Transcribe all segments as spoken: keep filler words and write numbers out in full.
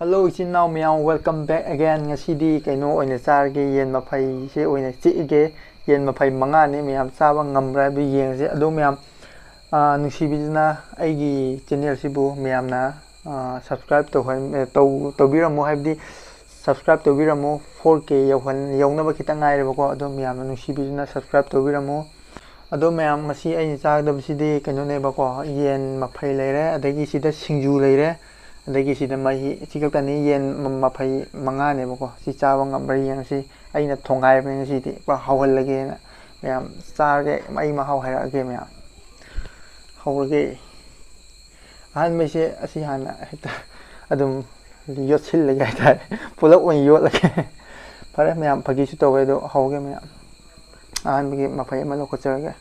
Hello ꯏꯆꯤꯟ ꯏꯅꯥꯎ ꯃꯌꯥꯝ, welcome back again. ꯉꯁꯤꯗꯤ ꯀꯩꯅꯣ ꯑꯣꯏꯅ ꯆꯥꯔꯒꯦ, ꯌꯦꯟ ꯃꯐꯩꯁꯦ ꯑꯣꯏꯅ ꯆꯤꯛꯑꯒꯦ꯫ ꯌꯦꯟ ꯃꯐꯩ ꯃꯉꯥꯅꯤ, ꯃꯌꯥꯝ ꯆꯥꯕ ꯉꯝꯕ꯭ꯔꯥ ꯍꯥꯏꯕꯗꯨ ꯌꯦꯡꯉꯁꯦ꯫ ꯑꯗꯣ ꯃꯌꯥꯝ, ꯑꯥ, ꯅꯨꯡꯁꯤꯕꯤꯗꯨꯅ ꯑꯩꯒꯤ ꯆꯦꯅꯦꯜꯁꯤꯕꯨ ꯃꯌꯥꯝꯅ, ꯑꯥ, subscribe ꯇꯧꯍꯟ-, ꯑꯦ, ꯇꯧ-, ꯇꯧꯕꯤꯔꯝꯃꯣ, ꯍꯥꯏꯕꯗꯤ subscribe ꯇꯧꯕꯤꯔꯝꯃꯣ꯫ Four K ꯌꯧꯍꯟ-, ꯌꯧꯅꯕ ꯈꯤꯇꯪ ꯉꯥꯏꯔꯦꯕꯀꯣ꯫ ꯑꯗꯣ ꯃꯌꯥꯝꯅ ꯅꯨꯡꯁꯤꯕꯤꯗꯨꯅ subscribe ꯇꯧꯕꯤꯔꯝꯃꯣ꯫ ꯑꯗꯣ ꯃꯌꯥꯝ, ꯉꯁꯤ ꯑꯩꯅ ꯆꯥꯒꯗꯕꯁꯤꯗꯤ ꯀꯩꯅꯣꯅꯦꯕꯀꯣ, ꯌꯦꯟ ꯃꯐꯩ ꯂꯩꯔꯦ, ꯑꯗꯒꯤ ꯁꯤꯗ ꯁꯤꯡꯖꯨ ꯂꯩꯔꯦ, ꯑꯗꯒꯤ ꯁꯤꯗ ꯃꯍꯤ, ꯁꯤ ꯈꯛꯇꯅꯤ꯫ ꯌꯦꯟ ꯃ-, ꯃꯐꯩ ꯃꯉꯥꯅꯦꯕꯀꯣ꯫ ꯁꯤ ꯆꯥꯕ ꯉꯝꯕ꯭ꯔꯥ ꯌꯦꯡꯉꯁꯤ꯫ ꯑꯩꯅ ꯊꯣꯡꯒꯥꯏꯕꯅꯤ ꯉꯁꯤꯗꯤ, ꯄꯨꯔꯥ ꯍꯥꯎꯍꯜꯂꯒꯦꯅ꯫ ꯃꯌꯥꯝ ꯆꯥꯔꯒꯦ, ꯑꯩ ꯃꯍꯥꯎ ꯍꯥꯏꯔꯛꯑꯒꯦ ꯃꯌꯥꯝ꯫ ꯍꯧꯔꯒꯦ꯫ ꯑꯍꯥꯟꯕꯩꯁꯦ ꯑꯁꯤ ꯍꯥꯟꯅ ꯍꯦꯛꯇ ꯑꯗꯨꯝ ꯌꯣꯠꯁꯤꯜꯂꯒꯦ ꯍꯥꯏꯇꯥꯔꯦ꯫ ꯄꯨꯂꯞ ꯑꯣꯏꯅ ꯌꯣꯠꯂꯒꯦ꯫ ꯐꯔꯦ ꯃꯌꯥꯝ, ꯐꯥꯒꯤꯁꯨ ꯇꯧꯋꯦ, ꯑꯗꯣ ꯍꯧꯒꯦ ꯃꯌꯥꯝ꯫ ꯑꯍꯥꯟꯕꯒꯤ ꯃꯐꯩ ꯑꯃ ꯂꯧꯈꯠꯆꯔꯒꯦ꯫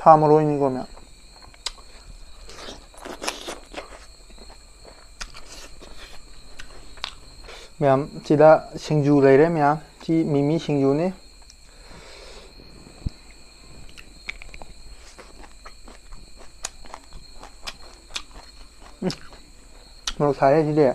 ꯁꯥ ꯃꯔꯣꯏꯅꯤꯀꯣ ꯃꯌꯥꯝ꯫ ꯃꯌꯥꯝ, ꯁꯤꯗ ꯁꯤꯡꯖꯨ ꯂꯩꯔꯦ ꯃꯌꯥꯝ꯫ ꯁꯤ ꯃꯤꯃꯤ ꯁꯤꯡꯖꯨꯅꯤ꯫ ꯎꯝ, ꯃꯣꯔꯣꯛ ꯁꯥꯏꯍꯦ ꯁꯤꯗꯤ꯫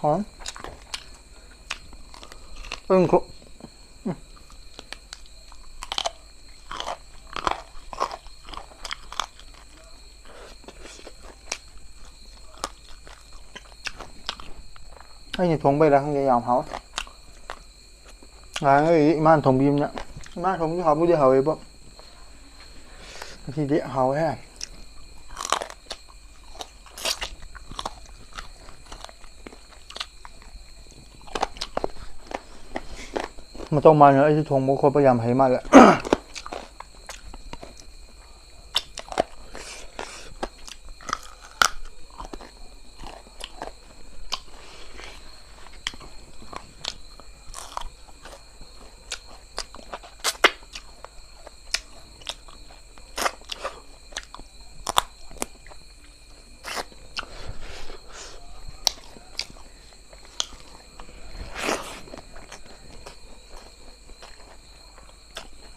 ꯍꯥꯎ꯫ ꯎꯝ, ꯈꯣ-, ꯎꯝ꯫ ꯑꯩꯅ ꯊꯣꯡꯕꯩꯔꯥ ꯈꯪꯗꯦ, ꯌꯥꯝ ꯍꯥꯎꯋꯦ꯫ ꯉꯍꯥꯟꯈꯩꯗꯤ ꯏꯃꯥꯅ ꯊꯣꯡꯕꯤꯕꯅꯤꯅ꯫ ꯏꯃꯥꯅ ꯊꯣꯡꯕꯁꯨ ꯍꯥꯎꯕꯨꯗꯤ ꯍꯥꯎꯋꯦꯕꯣ꯫ ꯉꯁꯤꯗꯤ ꯍꯥꯎꯋꯦꯍꯦ꯫ ꯃꯇꯧ ꯃꯥꯟꯗꯅ ꯑꯩꯁꯨ ꯊꯣꯡꯕ ꯈꯣꯠꯄ ꯌꯥꯝ ꯍꯩ ꯃꯥꯜꯂꯦ꯫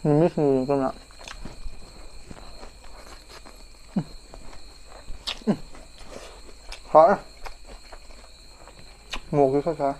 ꯅꯨꯃꯤꯠ ꯍꯨꯝꯅꯤ ꯆꯨꯞꯅ꯫ ꯍꯥꯎꯔꯦ꯫ ꯃꯣꯔꯣꯛꯁꯨ ꯈꯔ ꯁꯥꯏ꯫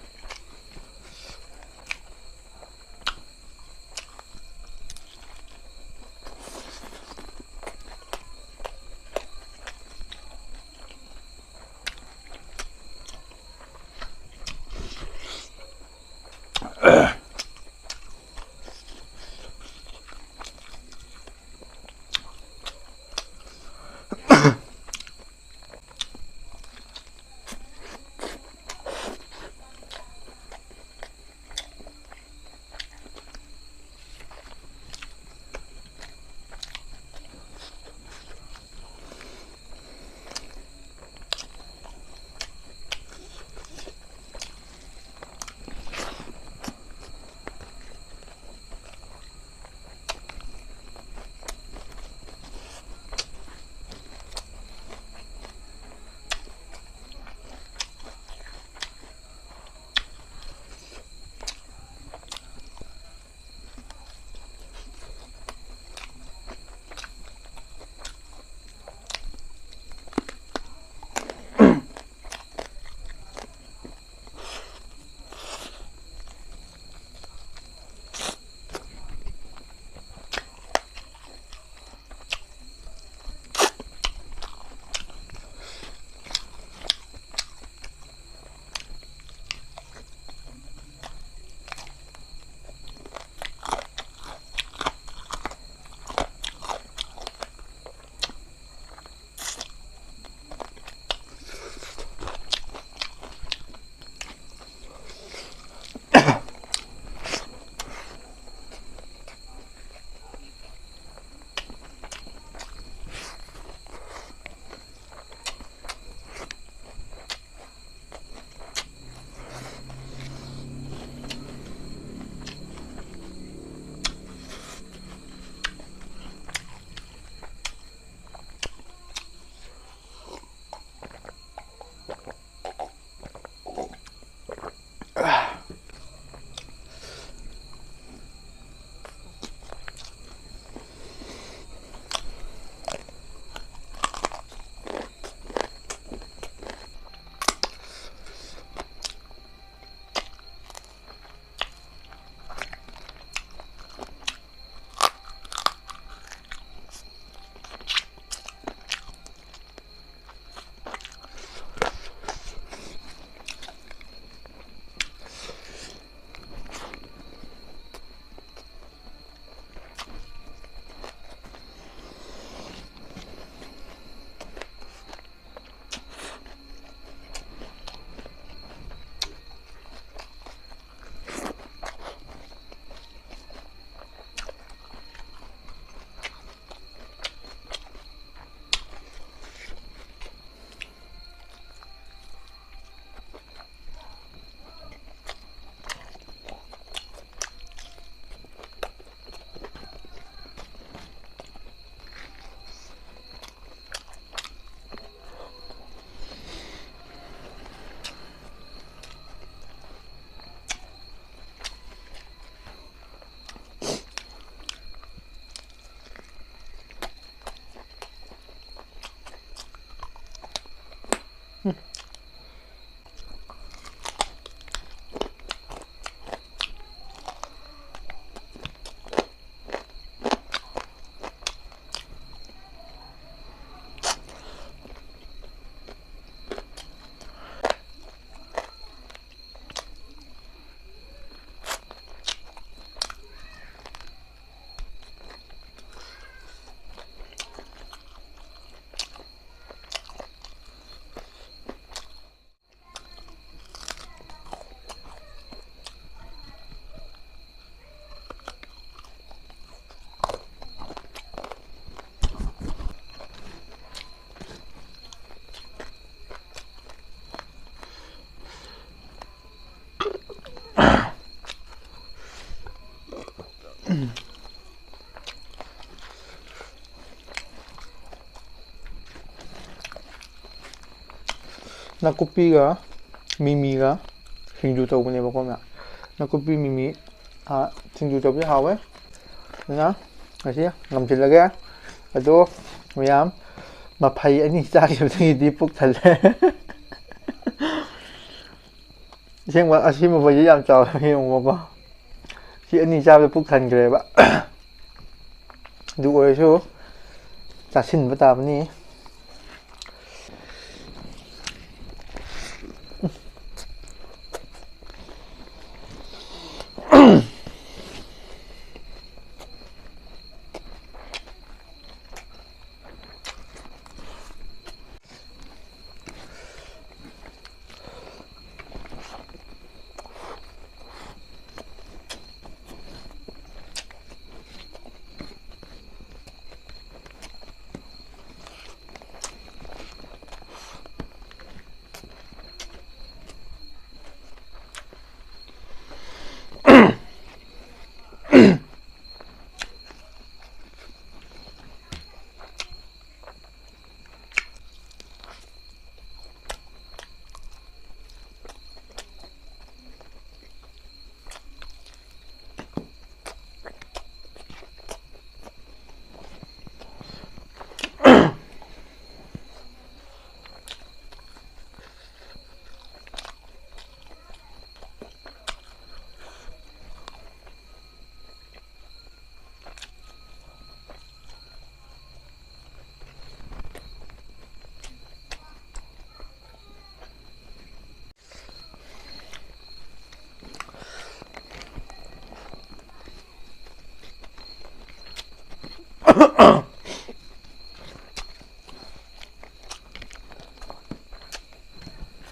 ꯅꯥꯀꯨꯞꯄꯤꯒ ꯃꯤꯃꯤꯒ ꯁꯤꯡꯖꯨ ꯇꯧꯕꯅꯦꯕꯀꯣ ꯃꯌꯥꯝ꯫ ꯅꯥꯀꯨꯞꯄꯤ ꯃꯤꯃꯤ, ꯑꯥ, ꯁꯤꯡꯖꯨ ꯇꯧꯕꯁꯦ ꯍꯥꯎꯋꯦ꯫ ꯑꯗꯨꯅ ꯉꯁꯤ ꯉꯝꯁꯤꯜꯂꯒꯦ꯫ ꯑꯗꯣ ꯃꯌꯥꯝ, ꯃꯐꯩ ꯑꯅꯤ ꯆꯥꯈꯤꯕꯗꯒꯤꯗꯤ ꯄꯨꯛ ꯊꯜꯂꯦ꯫ ꯑꯁꯦꯡꯕ ꯑꯁꯤ ꯃꯐꯩꯁꯦ ꯌꯥꯝ ꯆꯥꯎꯋꯦ, ꯌꯦꯡꯉꯨꯕꯀꯣ꯫ ꯁꯤ ꯑꯅꯤ ꯆꯥꯕꯗ ꯄꯨꯛ ꯊꯟꯈ꯭ꯔꯦꯕ꯫ ꯑꯗꯨ ꯑꯣꯏꯔꯁꯨ ꯆꯥꯁꯤꯟꯕ ꯇꯥꯕꯅꯤ꯫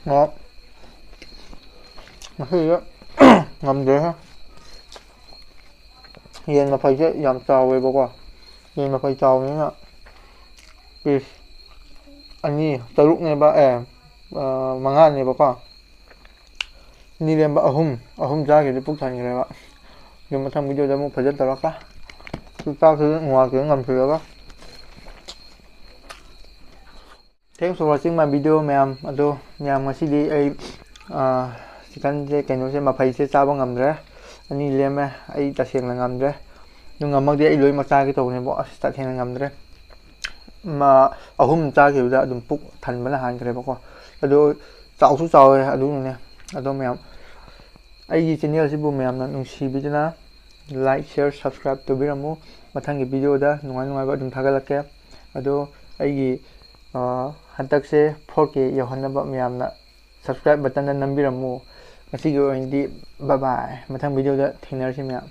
ꯑꯣ, ꯉꯁꯤꯗꯤ ꯉꯝꯗ꯭ꯔꯦꯍꯦ꯫ ꯌꯦꯟ ꯃꯐꯩꯁꯦ ꯌꯥꯝ ꯆꯥꯎꯋꯦꯕꯀꯣ꯫ ꯌꯦꯟ ꯃꯐꯩ ꯆꯥꯎꯕꯅꯤꯅ ꯄꯤꯁ ꯑꯅꯤ, ꯇꯔꯨꯛꯅꯦꯕ, ꯑꯦ, ꯑ, ꯃꯉꯥꯅꯦꯕꯀꯣ꯫ ꯑꯅꯤ ꯂꯦꯝꯕ ꯑꯍꯨꯝ, ꯑꯍꯨꯝ ꯆꯥꯈꯤꯕꯗꯤ ꯄꯨꯛ ꯊꯟꯈ꯭ꯔꯦꯕ꯫ ꯑꯗꯨ ꯃꯊꯪ ꯚꯤꯗꯤꯑꯣꯗ ꯑꯃꯨꯛ ꯐꯖꯅ ꯇꯧꯔꯛꯀꯦ꯫ ꯆꯥꯛꯁꯨ ꯅꯨꯡꯉꯥꯏꯇꯦ ꯉꯝꯁꯤꯜꯂꯒ꯫ Thanks for watching my video, ꯃꯌꯥꯝ꯫ ꯑꯗꯣ ꯃꯌꯥꯝ, ꯉꯁꯤꯗꯤ ꯑꯩ ꯆꯤꯛꯀꯟꯁꯦ, ꯀꯩꯅꯣꯁꯦ, ꯃꯐꯩꯁꯦ ꯆꯥꯕ ꯉꯝꯗ꯭ꯔꯦ꯫ ꯑꯅꯤ ꯂꯦꯝꯃꯦ꯫ ꯑꯩ ꯇꯁꯦꯡꯅ ꯉꯝꯗ꯭ꯔꯦ꯫ ꯑꯗꯨ ꯉꯝꯃꯒꯗꯤ ꯑꯩ ꯂꯣꯏꯅꯃꯛ ꯆꯥꯒꯦ ꯇꯧꯕꯅꯦꯕꯣ꯫ ꯑꯁ, ꯇꯁꯦꯡꯅ ꯉꯝꯗ꯭ꯔꯦ꯫ ꯃ-, ꯑꯍꯨꯝ ꯆꯥꯈꯤꯕꯗ ꯑꯗꯨꯝ ꯄꯨꯛ ꯊꯟꯕꯅ ꯍꯥꯟꯈ꯭ꯔꯦꯕꯀꯣ꯫ ꯑꯗꯣ ꯆꯥꯎꯁꯨ ꯆꯥꯎꯋꯦ, ꯑꯗꯨꯅꯅꯦ꯫ ꯑꯗꯣ ꯃꯌꯥꯝ, ꯑꯩꯒꯤ ꯆꯦꯅꯦꯜꯁꯤꯕꯨ ꯃꯌꯥꯝꯅ ꯅꯨꯡꯁꯤꯕꯤꯗꯨꯅ like, share, subscribe ꯇꯧꯕꯤꯔꯝꯃꯨ꯫ ꯃꯊꯪꯒꯤ ꯚꯤꯗꯤꯑꯣꯗ ꯅꯨꯡꯉꯥꯏ ꯅꯨꯡꯉꯥꯏꯕ ꯑꯗꯨꯝ ꯊꯥꯒꯠꯂꯛꯀꯦ꯫ ꯑꯗꯣ ꯑꯩꯒꯤ, ꯑ, ꯍꯟꯗꯛꯁꯦ four K ꯌꯧꯍꯟꯅꯕ ꯃꯌꯥꯝꯅ subscribe button ꯗ ꯅꯝꯕꯤꯔꯝꯃꯨ꯫ ꯉꯁꯤꯒꯤ ꯑꯣꯏꯅꯗꯤ bye bye꯫ ꯃꯊꯪ ꯚꯤꯗꯤꯑꯣꯗ ꯊꯦꯡꯅꯔꯁꯤ ꯃꯌꯥꯝ꯫